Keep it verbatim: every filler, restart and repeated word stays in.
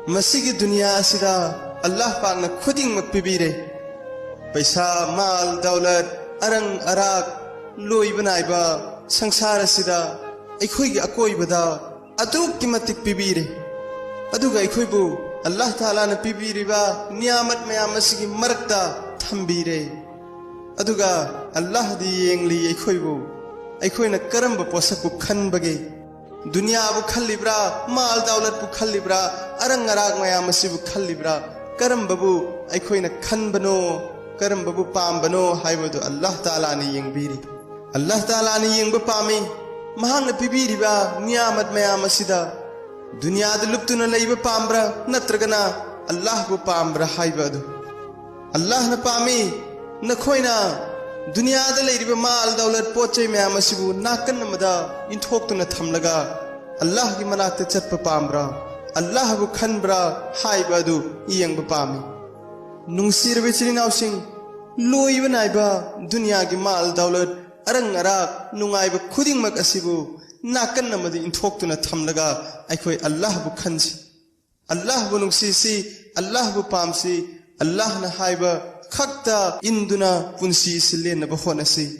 ꯃꯁꯤꯒꯤ ꯗꯨꯅꯤꯌꯥ ꯑꯁꯤꯗ ꯑꯜꯂꯥꯍ ꯄꯥꯛꯅ ꯈꯨꯗꯤꯡꯃꯛ ꯄꯤꯕꯤꯔꯦ꯫ ꯄꯩꯁꯥ, ꯃꯥꯜ, ꯗꯧꯂꯠ, ꯑꯔꯪ ꯑꯔꯥꯛ, ꯂꯣꯏꯕ ꯅꯥꯏꯕ ꯁꯪꯁꯥꯔ ꯑꯁꯤꯗ ꯑꯩꯈꯣꯏꯒꯤ ꯑꯀꯣꯏꯕꯗ ꯑꯗꯨꯛꯀꯤ ꯃꯇꯤꯛ ꯄꯤꯕꯤꯔꯦ꯫ ꯑꯗꯨꯒ ꯑꯩꯈꯣꯏꯕꯨ ꯑꯜꯂꯥꯍ ꯇꯥꯂꯥꯅ ꯄꯤꯕꯤꯔꯤꯕ ꯅꯤꯌꯥꯃꯠ ꯃꯌꯥꯝ ꯑꯁꯤꯒꯤ ꯃꯔꯛꯇ ꯊꯝꯕꯤꯔꯦ꯫ ꯑꯗꯨꯒ ꯑꯜꯂꯥꯍꯗꯤ ꯌꯦꯡꯂꯤ ꯑꯩꯈꯣꯏꯕꯨ, ꯑꯩꯈꯣꯏꯅ ꯀꯔꯝꯕ ꯄꯣꯠꯁꯛꯄꯨ ꯈꯟꯕꯒꯦ꯫ ꯗꯨꯅꯤꯌꯥꯕꯨ ꯈꯜꯂꯤꯕ꯭ꯔꯥ, ꯃꯥꯜ ꯗꯧꯂꯠꯄꯨ ꯈꯜꯂꯤꯕ꯭ꯔꯥ, ꯑꯔꯪ ꯑꯔꯥꯛ ꯃꯌꯥꯝ ꯑꯁꯤꯕꯨ ꯈꯜꯂꯤꯕ꯭ꯔꯥ? ꯀꯔꯝꯕꯕꯨ ꯑꯩꯈꯣꯏꯅ ꯈꯟꯕꯅꯣ, ꯀꯔꯝꯕꯕꯨ ꯄꯥꯝꯕꯅꯣ ꯍꯥꯏꯕꯗꯨ ꯑꯜꯂꯥꯍ ꯇꯥꯂꯥꯅ ꯌꯦꯡꯕꯤꯔꯤ꯫ ꯑꯜꯂꯥꯍ ꯇꯥꯂꯥꯅ ꯌꯦꯡꯕ ꯄꯥꯝꯃꯤ꯫ ꯃꯍꯥꯛꯅ ꯄꯤꯕꯤꯔꯤꯕ ꯅꯤꯌꯥꯃꯠ ꯃꯌꯥꯝ ꯑꯁꯤꯗ ꯗꯨꯅꯤꯌꯥꯗ ꯂꯨꯞꯇꯨꯅ ꯂꯩꯕ ꯄꯥꯝꯕ꯭ꯔꯥ, ꯅꯠꯇ꯭ꯔꯒꯅ ꯑꯜꯂꯥꯍꯕꯨ ꯄꯥꯝꯕ꯭ꯔꯥ ꯍꯥꯏꯕ ꯑꯗꯨ꯫ ꯑꯜꯂꯥꯍꯅ ꯄꯥꯝꯃꯤ꯫ ꯅꯈꯣꯏꯅ ꯗꯨꯅꯤꯌꯥꯗ ꯂꯩꯔꯤꯕ ꯃꯥꯜ ꯗꯧꯂꯠ, ꯄꯣꯠ ꯆꯩ ꯃꯌꯥꯝ ꯑꯁꯤꯕꯨ ꯅꯥꯀꯟ ꯑꯃꯗ ꯏꯟꯊꯣꯛꯇꯨꯅ ꯊꯝꯂꯒ ꯑꯜꯂꯥꯍꯒꯤ ꯃꯅꯥꯛꯇ ꯆꯠꯄ ꯄꯥꯝꯕ꯭ꯔꯥ, ꯑꯜꯂꯥꯍꯕꯨ ꯈꯟꯕ꯭ꯔꯥ ꯍꯥꯏꯕ ꯑꯗꯨ ꯌꯦꯡꯕ ꯄꯥꯝꯃꯤ꯫ ꯅꯨꯡꯁꯤꯔꯕ ꯏꯆꯤꯜ ꯏꯅꯥꯎꯁꯤꯡ, ꯂꯣꯏꯕ ꯅꯥꯏꯕ ꯗꯨꯅꯤꯌꯥꯒꯤ ꯃꯥꯜ ꯗꯧꯂꯠ, ꯑꯔꯪ ꯑꯔꯥꯛ, ꯅꯨꯡꯉꯥꯏꯕ ꯈꯨꯗꯤꯡꯃꯛ ꯑꯁꯤꯕꯨ ꯅꯥꯀꯟ ꯑꯃꯗ ꯏꯟꯊꯣꯛꯇꯨꯅ ꯊꯝꯂꯒ ꯑꯩꯈꯣꯏ ꯑꯜꯂꯥꯍꯕꯨ ꯈꯟꯁꯤ, ꯑꯜꯂꯥꯍꯕꯨ ꯅꯨꯡꯁꯤꯁꯤ, ꯑꯜꯂꯥꯍꯕꯨ ꯄꯥꯝꯁꯤ, ꯑꯜꯂꯥꯍꯅ ꯍꯥꯏꯕ ꯈꯛꯇ ꯏꯟꯗꯨꯅ ꯄꯨꯟꯁꯤ ꯑꯁꯤ ꯂꯦꯟꯅꯕ ꯍꯣꯠꯅꯁꯤ꯫